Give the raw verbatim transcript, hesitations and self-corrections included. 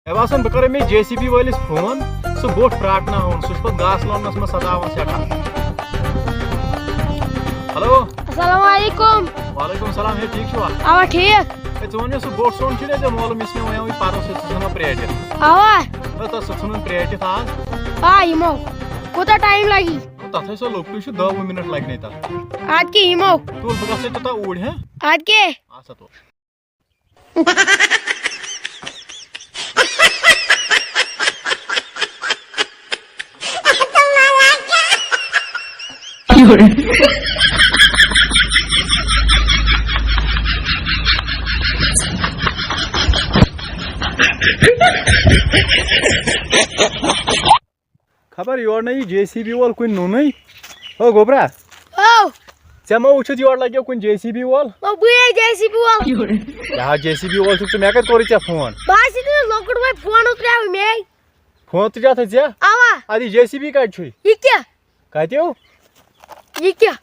ہے باسان، بہٕ کرٕ أمِس جے سی بی وٲلِس فون، سُہ بوٚٹھ پرٛاٹناوُن، سُہ چھُ پتہٕ گاسہٕ لوننس منٛز سداوان سٮ۪ٹھاہ۔ ہیلو۔ السلام علیکم۔ وعلیکم السلام، ہے ٹھیٖک چھُوا؟ اوا ٹھیٖک۔ ہے ژٕ وَن مےٚ، سُہ بوٚٹھ سون چھُنہ ژےٚ مولوٗم یُس مےٚ وَنیومُت یہِ پَرُس سۭتۍ، ژٕ ژھٕنُن پرٛیٹِتھ؟ اوا۔ ہے تَس ژٕ ژھٕنُن پرٛیٹِتھ آز۔ آ یِمو۔ کوٗتاہ ٹایم لگی؟ ہے تَتھ ہے سۄ لۄکٹُے چھُ، دَہ وُہ مِنٹ لگنے تَتھ۔ اَدٕ کیٛاہ یِمو۔ تُل بہٕ گژھٕ ژےٚ توٚتام اوٗرۍ، ہہ؟ اَدٕ کیٛاہ؟ آ سا تُل۔ خبر یور نہ یہِ جے سی بی وول کُنہِ نوٚنُے۔ او گوٚبرا، او۔ ژےٚ ما وُچھُتھ یور لگیو کُنہِ جے سی بی وول؟ او بٕے جے سی بی وول۔ کیٛاہ جے سی بی وول چھُکھ ژٕ؟ مےٚ کتہِ کوٚرُے ژےٚ فون؟ بہٕ ہسا چھُس لۄکُٹ بوے، فون اوترٕ آو مے۔ فون تہِ چھُ اتھ ژےٚ؟ اوا۔ ادٕ یہِ جے سی بی کتہِ چھُے؟ یہِ کیٛاہ؟ کتہِ ہیوٗ؟ یہِ کیٛاہ؟